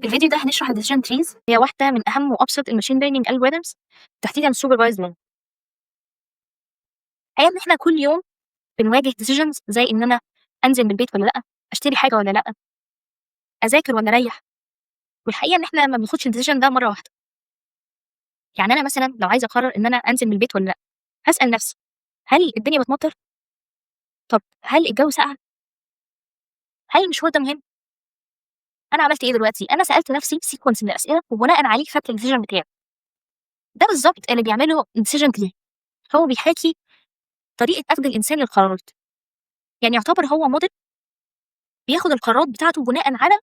في الفيديو ده هنشرح ال decision trees، هي واحدة من أهم وأبسط ال machine learning algorithms، تحديدا supervised learning. الحقيقة إن إحنا كل يوم بنواجه decisions زي إن أنا أنزل من البيت ولا لأ، أشتري حاجة ولا لأ، أذاكر ولا أريح. والحقيقة إن إحنا ما بناخدش ال decision ده مرة واحدة. يعني أنا مثلا لو عايزة أقرر إن أنا أنزل من البيت ولا لأ، هسأل نفسي: هل الدنيا بتمطر؟ طب هل الجو ساقع؟ هل المشوار ده مهم؟ انا عملت ايه دلوقتي؟ انا سالت نفسي sequence من الاسئلة وبناء عليه خدت ال decision بتاعي. ده بالظبط اللي بيعمله decision tree، هو بيحاكي طريقه اخذ الانسان للقرارات. يعني يعتبر هو موديل بياخد القرارات بتاعته بناء على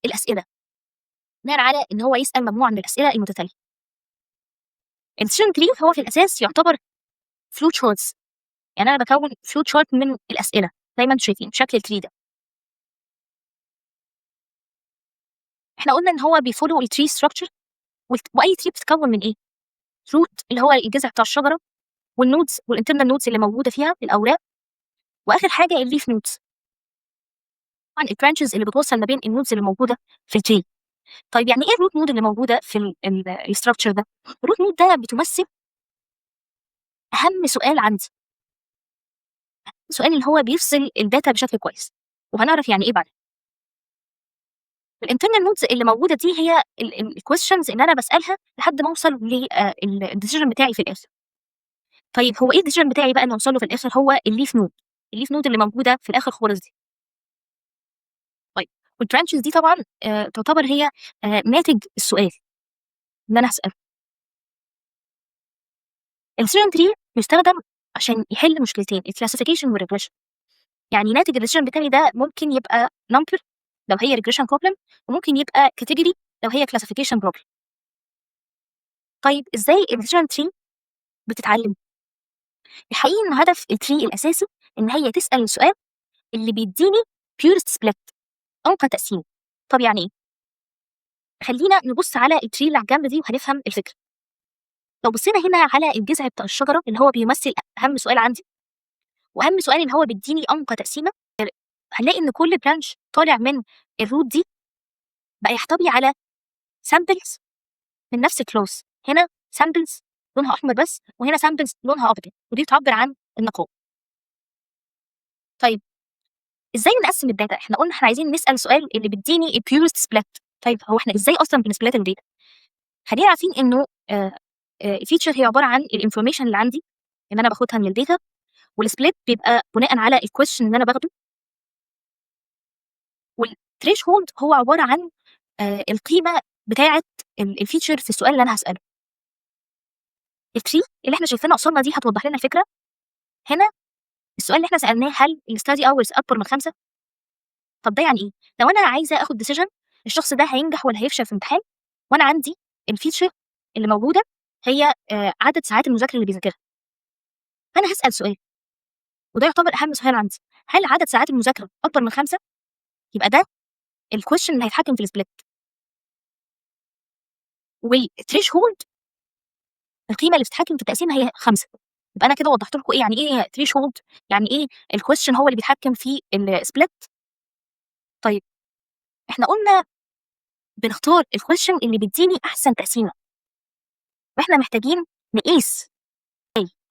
الاسئله، بناء على ان هو يسال مجموعة من الاسئلة المتتاليه. ال decision tree هو في الاساس يعتبر flow charts، يعني انا بكون flow chart من الاسئلة زي ما انتم شايفين شكل ال tree ده. احنا قلنا ان هو بي follow ال tree structure، واي tree بتتكون من ايه؟ root اللي هو الجذع بتاع الشجرة، وال nodes وال internal nodes اللي موجودة فيها الاوراق، واخر حاجة ال leaf nodes، طبعا ال branches اللي بتوصل ما بين ال nodes اللي موجودة في ال tree. طيب يعني ايه ال root node اللي موجودة في ال structure ده؟ ال root node ده بتمثل اهم سؤال عندي، السؤال اللي هو بيفصل ال data بشكل كويس، وهنعرف يعني ايه بعدين. ال internal nodes اللي موجودة دي هي ال questions اللي انا بسالها لحد ما اوصل لل decision بتاعي في الاخر. طيب هو ايه ال decision بتاعي بقى اللي اوصل له في الاخر؟ هو ال leaf node، ال leaf node اللي موجودة في الاخر خالص دي. طيب وال branches دي طبعا تعتبر هي ناتج السؤال اللي انا هساله. ال decision tree بيستخدم عشان يحل مشكلتين، ال classification وال regression. يعني ناتج ال decision بتاعي ده ممكن يبقى number لو هي regression problem، وممكن يبقى category لو هي classification problem. طيب ازاي ال decision tree بتتعلم؟ الحقيقة ان هدف ال tree الاساسي ان هي تسال السؤال اللي بيديني purest split، انقى تقسيم. طب يعني ايه؟ خلينا نبص على ال tree اللي على الجنب دي وهنفهم الفكرة. لو بصينا هنا على الجذع بتاع الشجرة اللي هو بيمثل اهم سؤال عندي، واهم سؤال اللي هو بيديني انقى تقسيمه، هنلاقي ان كل branch طالع من ال root دي بقى يحتوي على samples من نفس ال class. هنا samples لونها احمر بس، وهنا samples لونها ابيض، ودي بتعبر عن النقاء. طيب ازاي نقسم ال data؟ احنا قلنا احنا عايزين نسال سؤال اللي بيديني ال purest split. طيب هو احنا ازاي اصلا بن split ال data؟ خلينا عارفين انه ال feature هي عبارة عن ال information اللي عندي اللي انا باخدها من ال data، وال split بيبقى بناء على ال question اللي انا باخده، وال threshold هو عبارة عن القيمة بتاعه ال feature في السؤال اللي انا هساله. ال tree اللي احنا شايفينها قصادنا دي هتوضح لنا الفكرة. هنا السؤال اللي احنا سالناه: هل ال study hours اكبر من 5؟ طب ده يعني ايه؟ لو انا عايزه اخد decision الشخص ده هينجح ولا هيفشل في امتحان، وانا عندي ال feature اللي موجودة هي عدد ساعات المذاكرة اللي بيذاكرها، فانا هسال سؤال وده يعتبر اهم سؤال عندي: هل عدد ساعات المذاكرة اكبر من 5؟ يبقى ده ال question اللي هيتحكم في ال split، وال threshold القيمة اللي بتتحكم في التقسيم هي 5. يبقى انا كده وضحت لكم ايه يعني ايه threshold، يعني ايه ال question هو اللي بيتحكم في ال split. طيب احنا قلنا بنختار ال question اللي بيديني احسن تقسيمه، واحنا محتاجين نقيس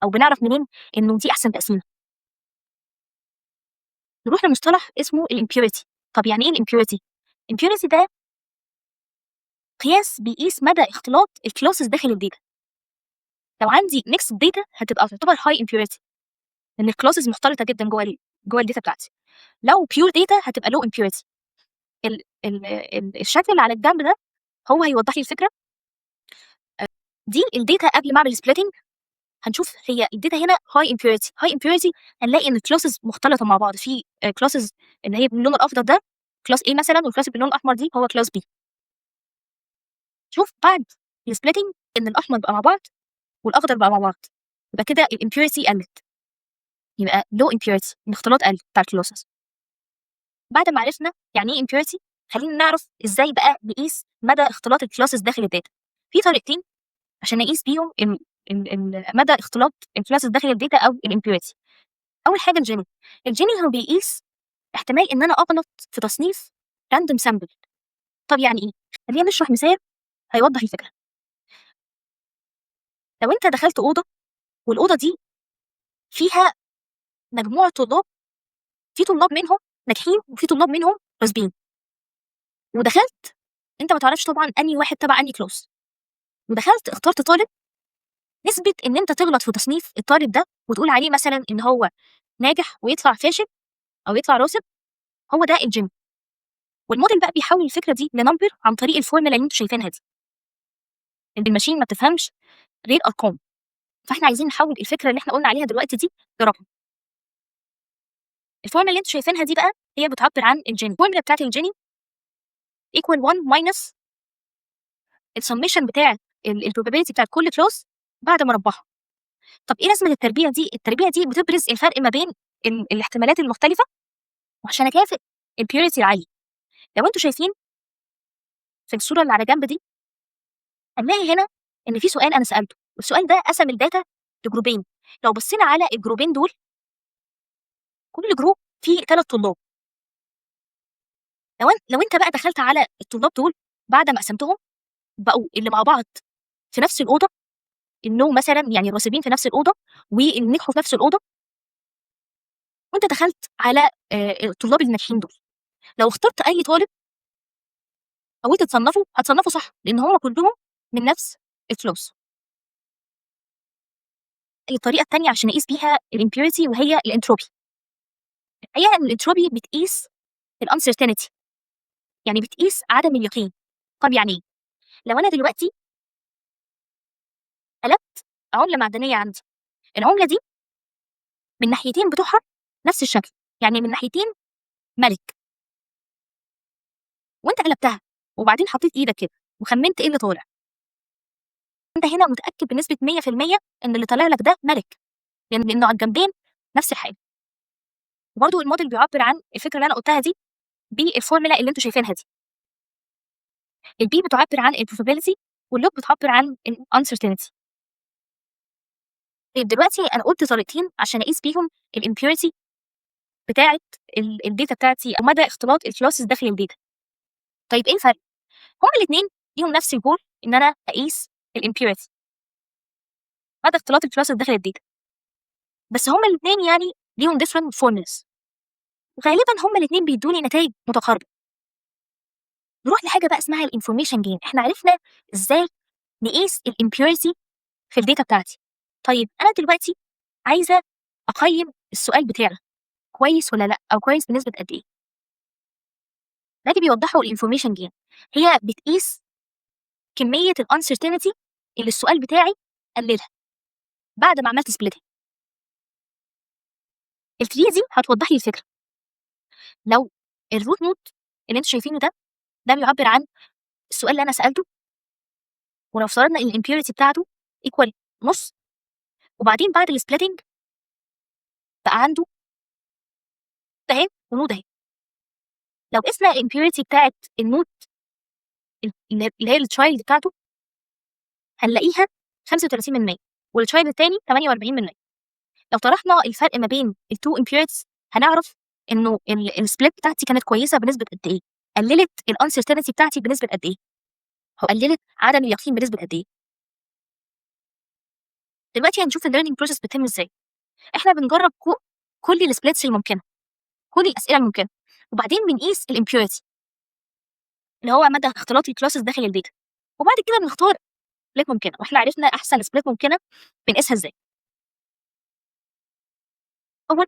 او بنعرف منين انه دي احسن تقسيمه؟ نروح لمصطلح اسمه ال impurity. طب يعني ايه ال impurity؟ ال impurity ده قياس بيقيس مدى اختلاط ال classes داخل ال data. لو عندي mixed data هتبقى تعتبر high impurity، لان ال classes مختلطة جدا جوه ال data بتاعتي. لو pure data هتبقى low impurity. ال ال ال الشكل اللي على الجنب ده هو هيوضح لي الفكرة. دي ال data قبل ما اعمل splitting، هنشوف هي ال data هنا high impurity. high impurity هنلاقي ان ال classes مختلطة مع بعض، في classes اللي هي باللون الاخضر ده class A مثلا، وال class باللون الاحمر دي هو class B. شوف بعد ال splitting ان الاحمر بقى مع بعض والاخضر بقى مع بعض، يبقى كده ال impurity قلت، يبقى low impurity، الاختلاط قل بتاع ال classes. بعد ما عرفنا يعني ايه impurity، خلينا نعرف ازاي بقى نقيس مدى اختلاط ال classes داخل ال data. في طريقتين عشان نقيس بيهم مدى اختلاط ال classes داخل ال data او ال impurity. اول حاجة ال Gini. ال Gini هو بيقيس احتمال ان انا اغلط في تصنيف random sample. طب يعني إيه؟ خلّينا نشرح مثال هيوضّح الفكرة. لو أنت دخلت أوضة، والأوضة دي فيها مجموعة طلاب، في طلاب منهم ناجحين وفي طلاب منهم راسبين. ودخلت أنت ما تعرفش طبعًا أنهي واحد تبع أنهي class، ودخلت اخترت طالب، نسبة إن أنت تغلط في تصنيف الطالب ده وتقول عليه مثلًا إن هو ناجح ويطلع فاشل أو يطلع راسب، هو ده الGini. والmodel بقى بيحوّل الفكرة دي لnumber عن طريق الفورمولا اللي أنتم شايفينها دي. إن ال machine ما بتفهمش غير أرقام، فإحنا عايزين نحوّل الفكرة اللي إحنا قُلنا عليها دلوقتي دي لرقم. الفورمولا اللي أنتم شايفينها دي بقى هي بتعبّر عن الGini. الفورمولا بتاعة الGini equal 1 minus الsummation بتاع ال probability بتاعة كل class بعد ما أربّعها. طب إيه لازمة التربيع دي؟ التربيع دي بتبرز الفرق ما بين الاحتمالات المختلفة، وعشان أكافئ الpurity العالية. لو أنتم شايفين في الصورة اللي على جنب دي، هنلاقي هنا إن في سؤال أنا سألته، والسؤال ده قسم الdata لجروبين. لو بصينا على الجروبين دول، كل group فيه 3 طلاب. لو أنت بقى دخلت على الطلاب دول بعد ما قسمتهم، بقوا اللي مع بعض في نفس الأوضة، الno مثلًا، يعني الراسبين في نفس الأوضة واللي نجحوا في نفس الأوضة، وأنت دخلت على الطلاب الناجحين دول، لو اخترت أي طالب حاولت تصنّفه، هتصنّفه صح، لإن هم كلّهم من نفس الclass. الطريقة التانية عشان أقيس بيها الimpurity وهي الentropy. الحقيقة إن الentropy بتقيس الuncertainty، يعني بتقيس عدم اليقين. طب يعني إيه؟ لو أنا دلوقتي قلبت عملة معدنية عندي، العملة دي من ناحيتين بتوعها نفس الشكل، يعني من ناحيتين ملك. وأنت قلبتها وبعدين حطيت إيدك كده وخمنت إيه اللي طالع. أنت هنا متأكد بنسبة 100% إن اللي طالع لك ده ملك، لإنه على الجنبين نفس الحاجة. وبرضه الmodel بيعبّر عن الفكرة اللي أنا قُلتها دي بالفورمولا اللي أنتم شايفينها دي. الP بتعبّر عن الprobability، والlog بتعبّر عن الuncertainty. طيب، دلوقتي أنا قُلت طريقتين عشان أقيس بيهم الimpurity بتاعة الdata بتاعتي أو مدى اختلاط الclasses داخل الdata. طيب، إيه الفرق؟ هُم الاتنين ليهم نفس الgoal، إن أنا أقيس الimpurity، مدى اختلاط الclasses داخل الdata. بس هُم الاتنين يعني ليهم different formulas. وغالبًا هُم الاتنين بيدّوني نتايج متقاربة. نروح لحاجة بقى اسمها الinformation gain. إحنا عرفنا إزاي نقيس الimpurity في الdata بتاعتي. طيب، أنا دلوقتي عايزة أقيّم السؤال بتاعي كويس والّا لأ، أو كويس بنسبة قد إيه؟ ده اللي بيوضحه الinformation gain، هي بتقيس كمية الuncertainty اللي السؤال بتاعي قللها بعد ما عملت splitting. الtree دي هتوضح لي الفكرة. لو الroot node اللي أنتم شايفينه ده، ده بيعبّر عن السؤال اللي أنا سألته، ولو افترضنا إن الimpurity بتاعته equal نُص، وبعدين بعد الsplitting بقى عنده أهي و node أهي. لو قِسنا الimpurity بتاعة الnode اللي هي الchild بتاعته، هنلاقيها 35% والchild التاني 48%. لو طرحنا الفرق ما بين ال2 impurities، هنعرف إنه الsplit بتاعتي كانت كويسة بنسبة قد إيه، قللت الuncertainty بتاعتي بنسبة قد إيه، أو قللت عدم اليقين بنسبة قد إيه. دلوقتي هنشوف الlearning process بتتم إزاي. إحنا بنجرب كل الsplits الممكنة، كل الأسئلة الممكنة، وبعدين بنقيس الimpurity، اللي هو مدى اختلاط الclasses داخل الdata، وبعد كده بنختار split ممكنة، وإحنا عرفنا أحسن split ممكنة بنقيسها إزاي. أول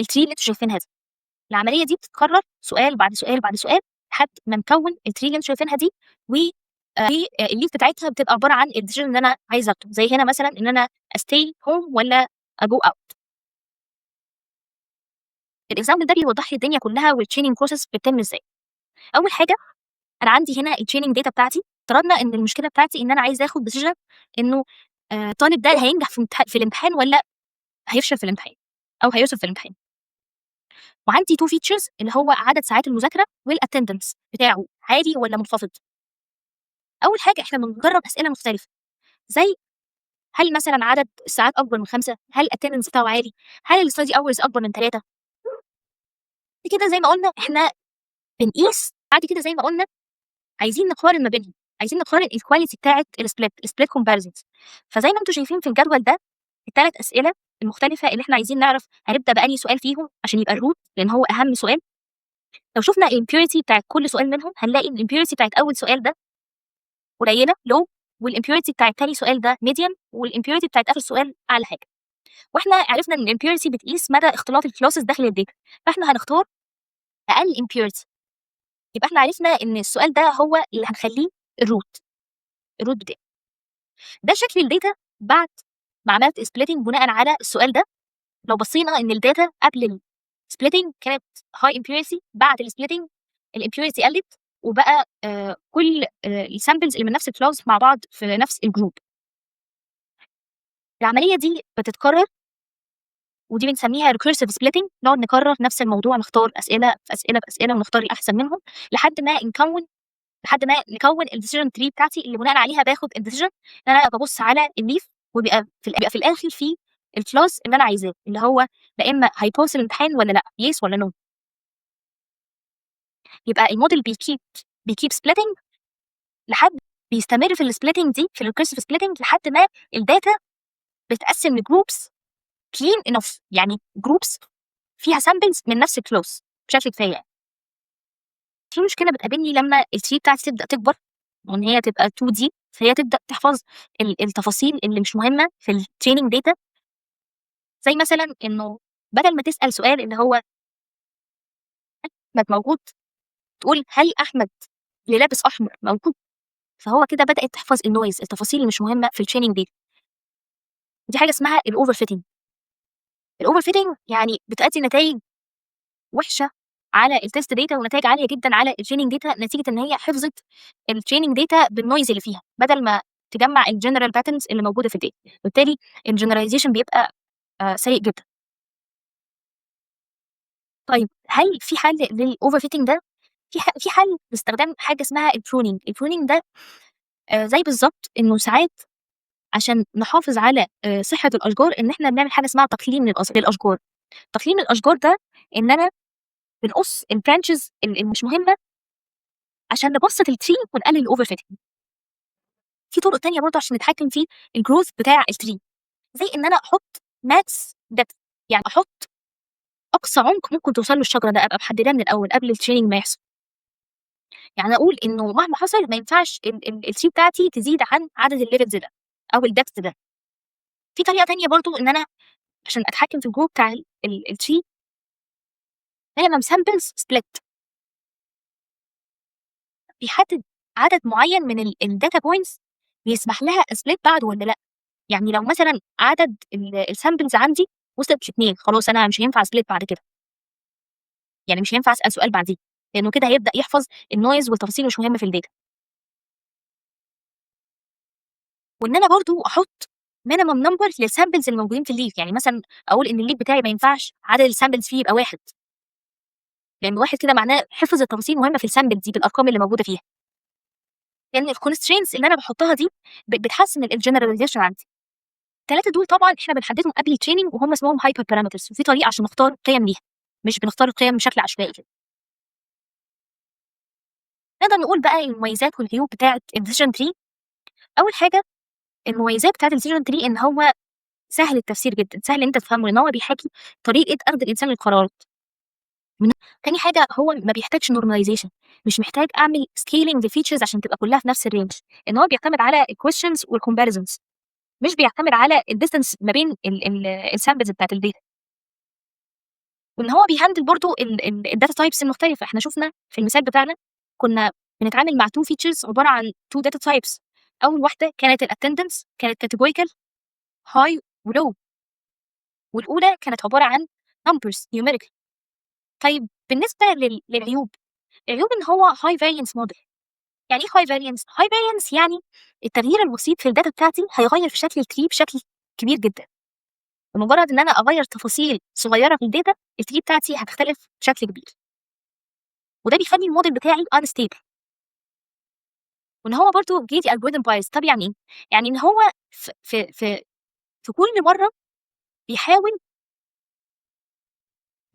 الtree اللي أنتم شايفينها دي. العملية دي بتتكرر سؤال بعد سؤال بعد سؤال لحد ما نكوّن الtree اللي أنتم شايفينها دي، و الleaf بتاعتها بتبقى عبارة عن الdecision اللي أنا عايزة آخده، زي هنا مثلًا إن أنا أstay home والّا أgo out. الexample ده بيوضح لي الدنيا كلها والchaining process بتتم إزاي. أول حاجة، أنا عندي هنا الtraining data بتاعتي. افترضنا إن المشكلة بتاعتي إن أنا عايزة آخد decision إنه الطالب ده هينجح في الامتحان والّا هيفشل في الامتحان أو هيرسب في الامتحان. وعندي 2 features، اللي هو عدد ساعات المذاكرة والattendance بتاعه عالي والّا منخفض. أول حاجة، إحنا بنجرب أسئلة مختلفة، زي هل مثلًا عدد الساعات أكبر من 5؟ هل الattendance بتاعه عالي؟ هل الstudy hours أكبر من 3؟ بعد كده زي ما قُلنا إحنا بنقيس، بعد كده زي ما قُلنا عايزين نقارن ما بينهم، عايزين نقارن الquality بتاعة الsplit comparisons. فزي ما أنتم شايفين في الجدول ده، ال3 أسئلة المختلفة اللي إحنا عايزين نعرف هنبدأ بأنهي سؤال فيهم عشان يبقى الroot، لإن هو أهم سؤال. لو شُفنا الimpurity بتاعة كل سؤال منهم، هنلاقي إن الimpurity بتاعة أول سؤال ده قليلة low، والimpurity بتاعة تاني سؤال ده medium، والimpurity بتاعة آخر سؤال أعلى حاجة. وإحنا عرفنا إن الimpurity بتقيس مدى اختلاط الclasses داخل الdata، فإحنا هنختار أقل impurity. يبقى إحنا عرفنا إن السؤال ده هو اللي هنخليه الroot بتاعي. ده شكل الdata بعد ما عملت splitting بناءً على السؤال ده. لو بصينا إن الdata قبل الsplitting كانت high impurity، بعد الsplitting الimpurity قلت، وبقى كل الsamples اللي من نفس الclass مع بعض في نفس الgroup. العملية دي بتتكرر، ودي بنسميها recursive splitting. نقعد نكرر نفس الموضوع، نختار أسئلة في أسئلة في أسئلة، ونختار الأحسن منهم لحد ما نكوّن الdecision tree بتاعتي اللي بناءً عليها باخد الdecision إن أنا بابُص على الleaf، وبيبقى في الآخر في الclass اللي أنا عايزاه، اللي هو يا إما هيpass الامتحان والّا لأ، yes والّا no. يبقى الmodel بيkeep splitting لحد بيستمر في الsplitting دي، في الrecursive splitting، لحد ما الdata بتتقسم لgroups clean enough، يعني groups فيها samples من نفس الclass بشكل كفاية يعني. في مشكلة بتقابلني لمّا الtree بتاعتي تبدأ تكبر وإن هي تبقى too deep، فهي تبدأ تحفظ التفاصيل اللي مش مهمة في الtraining data. زي مثلًا إنه بدل ما تسأل سؤال اللي هو أحمد موجود، تقول هل أحمد اللي لابس أحمر موجود؟ فهو كده بدأت تحفظ الnoise، التفاصيل اللي مش مهمة في الtraining data. دي حاجة اسمها الoverfitting. الoverfitting يعني بتأدي لنتايج وحشة على الtest data ونتايج عالية جدًا على الtraining data، نتيجة إن هي حفظت الtraining data بالnoise اللي فيها، بدل ما تجمّع الgeneral patterns اللي موجودة في الdata، وبالتالي الgeneralization بيبقى سيء جدًا. طيب، هل في حل للoverfitting ده؟ في حل باستخدام حاجة اسمها الpruning. الpruning ده زي بالضبط إنه ساعات عشان نحافظ على صحة الأشجار، إن إحنا بنعمل حاجة اسمها تقليم للأشجار. تقليم الأشجار ده إن أنا بنقص الbranches اللي مش مهمة عشان نبسط الtree ونقلل الoverfitting. في طرق تانية برضه عشان نتحكم في الgrowth بتاع الtree، زي إن أنا أحط max depth، يعني أحط أقصى عمق ممكن توصل له الشجرة ده، أبقى محدداه من الأول قبل الtraining ما يحصل. يعني أقول إنه مهما حصل ما ينفعش ال ال الtree بتاعتي تزيد عن عدد الlevels ده أو الdepth ده. في طريقة تانية برضه إن أنا عشان أتحكم في الgrowth بتاع ال ال الtree minimum samples split. بيحدد عدد معين من الdata points بيسمح لها أsplit بعده والّا لأ. يعني لو مثلًا عدد الsamples عندي وصلت ل2، خلاص أنا مش هينفع split بعد كده. يعني مش هينفع أسأل سؤال بعديه، لإنه كده هيبدأ يحفظ الnoise والتفاصيل اللي مش مهمة في الdata. وإن أنا برضه أحط minimum number للsamples اللي موجودين في الleaf، يعني مثلًا أقول إن الleaf بتاعي ما ينفعش عدد الsamples فيه يبقى 1. لإن 1 كده معناه حفظ التفاصيل المهمة في الsample دي بالأرقام اللي موجودة فيها. لإن الconstraints اللي أنا باحطها دي بتحسن الgeneralization عندي. ال3 دول طبعًا إحنا بنحددهم قبل الtraining، وهم اسمهم hyper parameters، وفي طريقة عشان نختار قيم ليها، مش بنختار القيم بشكل عشوائي كده. نقدر نقول بقى المميزات والعيوب بتاعة الdecision tree. أول حاجة، المميزات بتاعة الdecision tree إن هو سهل التفسير جدًا، سهل إن أنت تفهمه، لإن هو بيحاكي طريقة أخذ الإنسان للقرارات. تاني حاجة، هو ما بيحتاجش normalization، مش محتاج أعمل scaling لfeatures عشان تبقى كلها في نفس الrange، لإن هو بيعتمد على الquestions والcomparisons، مش بيعتمد على الdistance ما بين ال ال الsamples بتاعة الdata. وإن هو بيhandle برضه ال ال الdata types المختلفة. إحنا شُفنا في المثال بتاعنا كنا بنتعامل مع 2 features عبارة عن 2 data types. أول واحدة كانت الattendance، كانت categorical high وlow. والأولى كانت عبارة عن numbers numerical. طيب، بالنسبة للعيوب، العيوب إن هو high variance model. يعني إيه high variance؟ high variance يعني التغيير البسيط في الdata بتاعتي هيغيّر في شكل الtree بشكل كبير جدًا. بمجرد إن أنا أغيّر تفاصيل صغيرة في الdata، الtree بتاعتي هتختلف بشكل كبير. وده بيخلّي الmodel بتاعي unstable. وإن هو برضه greedy algorithm bias. طب يعني إيه؟ يعني إن هو في كل مرّة بيحاول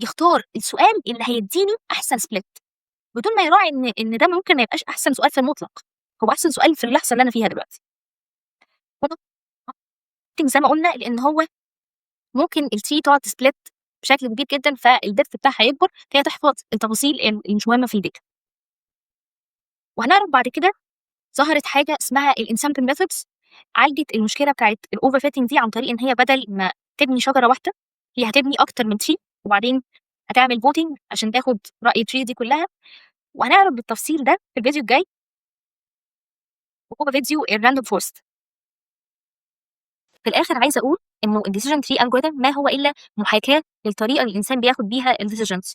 يختار السؤال اللي هيدّيني أحسن split، بدون ما يراعي إن ده ممكن ما يبقاش أحسن سؤال في المطلق، هو أحسن سؤال في اللحظة اللي أنا فيها دلوقتي. زي ما قُلنا لإن هو ممكن الtree تقعد تsplit بشكل كبير جدًا، فالdepth بتاعها هيكبر، فهي تحفظ التفاصيل اللي مش مهمة في الdata. وهنعرف بعد كده ظهرت حاجة اسمها الensemble methods، عالجت المشكلة بتاعة الoverfitting دي عن طريق إن هي بدل ما تبني شجرة واحدة، هي هتبني أكتر من tree، وبعدين هتعمل voting عشان تاخد رأي الtree دي كلها، وهنعرف بالتفصيل ده في الفيديو الجاي، وهو فيديو الrandom forest. في الآخر عايزة أقول إنه الdecision tree algorithm ما هو إلا محاكاة للطريقة اللي الإنسان بياخد بيها الdecisions.